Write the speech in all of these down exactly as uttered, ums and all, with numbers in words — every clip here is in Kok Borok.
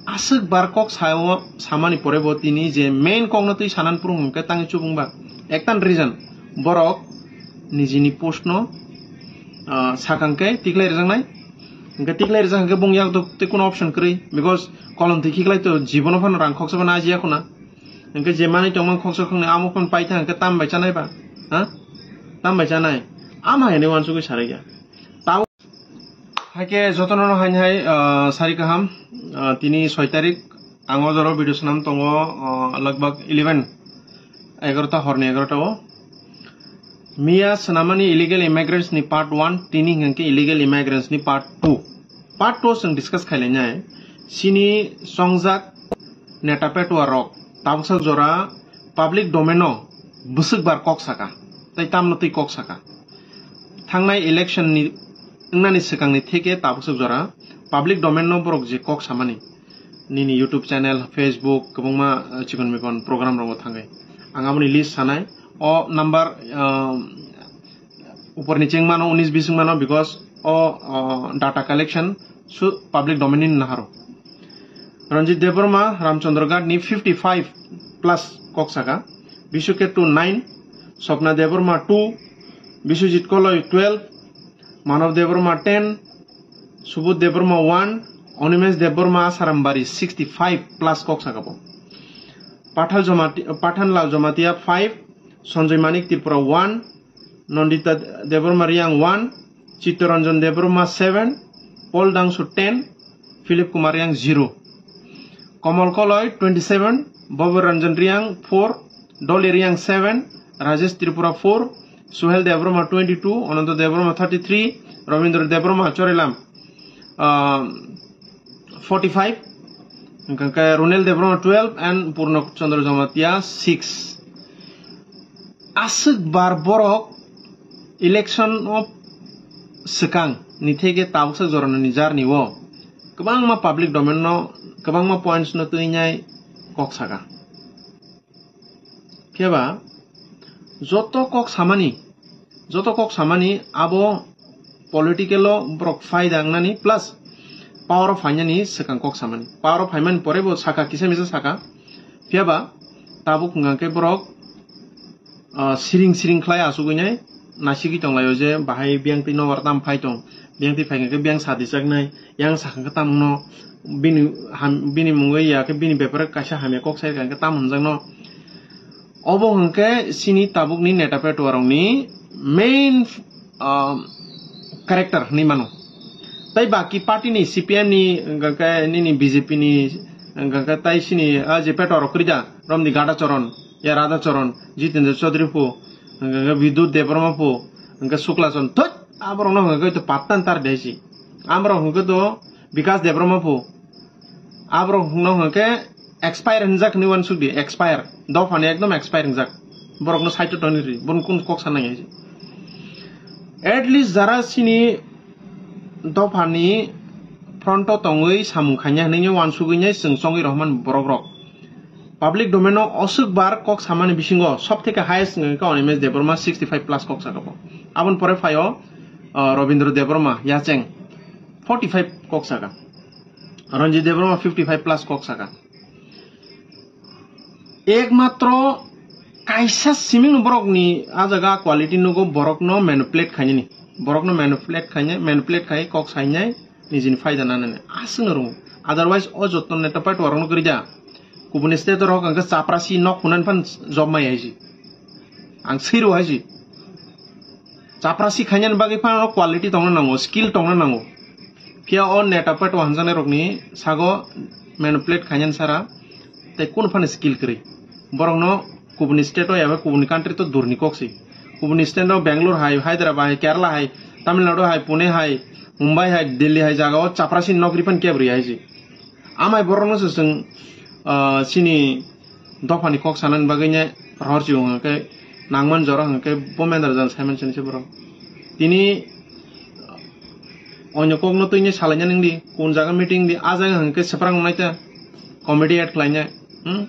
Aswk bar kok sao samani pore bo tini je main kok no twi sanan phrwng hwnkhe tangwi chubung ba. Ektan reason, borok nijini post no, ah, sakang khe tiklai rwjaknai. Hwnkhe tiklai rwjak hwnkhe bung yak to tei kuno option kwrwi, because kolom twi khiklai to jibono phano rang khoksa phano ajiya khuna. Hwnkhe je manwi tongmani khoksa khoknwi amo phano paitha hwnkhe tam bai chanai ba? Ha? Tam bai chanai? Ama hinwi uansugwi sarai ya. Tao Haikhe jotono no haini hai, ah, sari kaham, ah, tini soi tarik, ang o jora video swnam tongo, ah, lagbag eleven, egarota, horni egarota o. Miya swnamani illegal immigrants ni part one, tini hwnkhe illegal immigrants ni part two. Part two chwng discuss khailainai. Chini chongjak neta petua rok tabuksa jora public domain o bwswk bar kok saka, tei tamno twi kok saka. Thangnai election ni wngnani swkangni theke tabuksa jora public domain no borok je kok samani, nini YouTube channel, Facebook, kwbangma, eh, chikon mikon program rogo thangwi. Ang aboni list sanai. O number, ah, uporni chengmano, unis bising mano, because o, ah, data collection su public domain ni naharo. Ranjit Debbarma, Ramchandra Ghat ni fifty five plus kok saka. Bishu Kettu nine, Swapna Debbarma two, Biswajit Koloi twelve, Manav Debbarma ten, Subodh Debbarma one, Animesh Debbarma Asarambari sixty five plus kok saka bo. Pathal Jomati-, Pathanlal Jamatia five, Sanjoy Manik Tripura one, Nandita Debbarma Reang one, Chittaranjan Debbarma seven, Paul Dangsu ten, Philip Kumar Reang zero. Kamal Koloi twenty seven, Babu Ranjan Reang four, Dolly Reang seven, Rajesh Tripura four, Suhel Debbarma twenty two, Ananta Debbarma thirty three, Rabindra Debbarma Chorilam, ah, forty five, hwnkhe Runel Debbarma twelve and Purna Chandra Jamatia six. Aswk bar borok election o swkang ni theke tabuksa jorani jarni o kwbangma public domain no, kwbangma points no twi nai kok saka. Kheba joto kok samani, joto kok samani abo political o borok phaida wngnani plus power o phainani swkang kok samani. Power o phaimani pore bo saka, kisa misa saka. Phiyaba tabuk hwnkha khe borok, ah, siring siring khlai achugwi nai nasigwi tonglaio je bahai biyang twi nobar tam phai tong, biyang twi phai khe biyang sadi chaknai, yang sakha khe tamno bini ham-, bini mungwi ya khe bini bepare kaisa hamya kok sai kha khe tam hwnjakno. Obo hwnkhe chini tabukni neta petuarokni main, ah, character hwnwi mano. Tai baki party ni, C P M ni, hwnkhe nini B J P ni, hwnkhe tai chini, ah, je petuarok kwrwi da, romni Gada Choron, ya Radha Choron, Jitendra Chaudhary phu, hwnkhe Bidut Debbarma phu, hwnkhe Shukla Choron, thut, aborokno hwnkhe to pattan tar desi. Amrok hwnkhe to Bikas Debbarma phu. Aborok no hwnkhe expire hwnjak hwnwi uansuk di, expire. Dophani ekdom expire hwnjak. Borokno side o tongwi rw, bono kung kok sanai hai. At least jara chini dophani front o tongwi samung khaina hwnwi uansugwi nai chwng chongwi rohormani borok rok. Public domain o oswk bar kok samani bisingo sob theke highest wngkha Animesh Debbarma sixty five plus kok saka bo. Aboni pore phaio, uh, Rabindra Debbarma yacheng forty five kok saka. Ranjit Debbarma fifty five plus kok saka. Ekmatro kaisa siming borokni a jaga quality nugo borokno manipulate khainani. Borokno manipulate khainai, manipulate khai kok sainai nijini phaida nanani. Aswkno rwngo. Otherwise o joto neta party warokno kwrwi da. Kubuni state rok hwnkhe chaprasi nok hunan phan job mai haisi. Ang siro haisi. Chaprasi khainani bagwi phano quality tongna nango, skill tongna nango. Phiya o neta peto hanjaknai rokni sago manipulate khainani sara tei kunu phano skill kwrwi. Borokno kubuni state o eba kubuni country to durni kok si. Kubuni state o Bangalore hai, Hyderabad hai, Kerala hai, Tamil Nadu hai, Pune hai, Mumbai hai, Delhi hai jaga o chaprasi nokri phan kebri hai si. Amai borokno se chwng, ah, chini dophani kok sanani bagwi ne rohor chiyung hwnkhe nangman jora hwnkhe bo mendar jan saiman chini se borok. Tini onyo kokno twi ne salaina nang di, kun jaga meeting di, a jaga hwnkhe swprango naita comedy add khlaina. Hmm?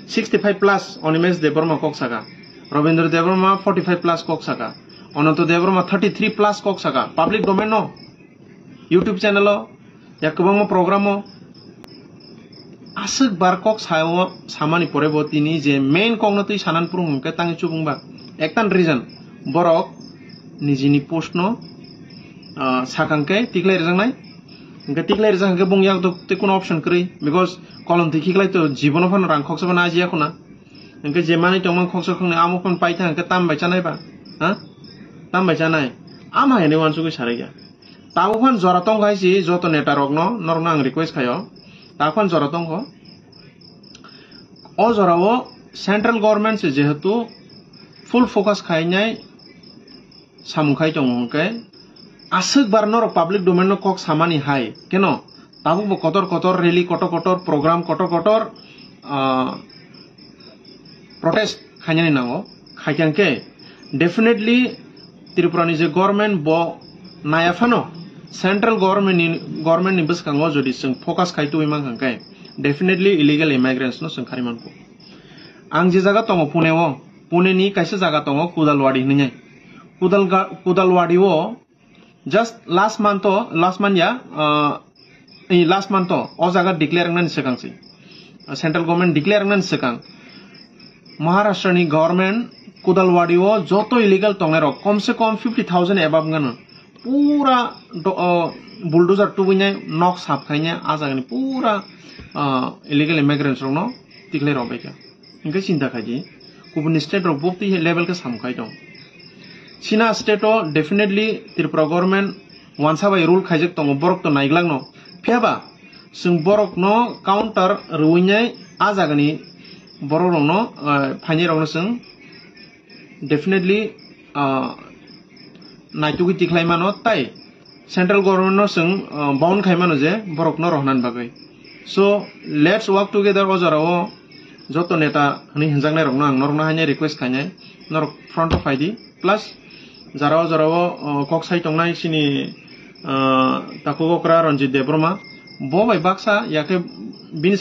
Sixty five plus Animesh Debbarma kok saka. Rabindra Debbarma forty five plus kok saka. Ananta Debbarma thirty three plus kok saka. Public domain no. YouTube channel o, ya kwbangma program o, Aswk bar kok sao samani pore bo tini je main kokno twi sanan phuru hwnkhe tangwi chubung ba. Ektan reason, borok nijini post no, ah, sakang khe tiklai rwjaknai. Hwnkhe tiklai rwjak hwnkhe bung yak tei kuno option kwrwi, because kolom twi khiklai to jibono phano rang khoksa phano ajiya khuna. Hwnkhe je manwi tongmani khoksa khoknwi amo phano paitha hwnkhe tam bai chanai ba? Ha? Tam bai chanai? Ama hinwi uansugwi sarai ya. Tabuk phan jora tong khai si joto neta rokno, norokno ang request khaio. Tabuk phan jora tongkho. O jorao central government se jehetu full focus khainai samung khai tongo hwnkhe aswk bar norok public domain no kok samani hai keno tabuk bo kotor kotor rally, kotor kotor program, kotor kotor, ah, protest khainani nango. Khaikha hwnkhe definitely Tripura ni je government bo naya phano central government ni, government ni bwskango jodi chwng focus khai tubui mankha hwnkhe definitely illegal immigrants no chwng kharwi mankho. Ang je jaga tongo Pune o, Pune ni kaisa jaga tongo Kudalwadi hinwi. Kudal ga-, Kudalwadi o just last month o, last month ya, ah, eh, last month o, o jaga declare wngnani swkang se. Ah, central government declare wngnani swkang. Maharashtra ni government Kudalwadi o joto illegal tongnai rok kom se kom fifty thousand above wngano. Pura do-, ah, bulldozer tubui nai nok sap khai nai a jaga ni pura, ah, illegal immigrants rok no tikhlai rok bai kha. Hwnkhe chinta khai di, kubun ni state rok bo twi level khe samung khai tong. China state o definitely Tripura government wansa bai rule khaijak tongo, borok to naiglak no. Phiya ba chwng borok no counter rwui nai a jaga ni borok rok no, eh, phainai rok no chwng definitely, ah, naitugwi tikhlai mano, tai central government no chwng, ah, bound khai mano je borok no rohnan bagwi. So let's work together o jora o joto neta hwnwi hwnjaknai rok no ang norok no haino request khainai, norok front o phai di, plus jara o jora o, ah, kok sai tongnai chini, ah, takhuk okra Ranjit Debbarma bo bai baksa yakhe bini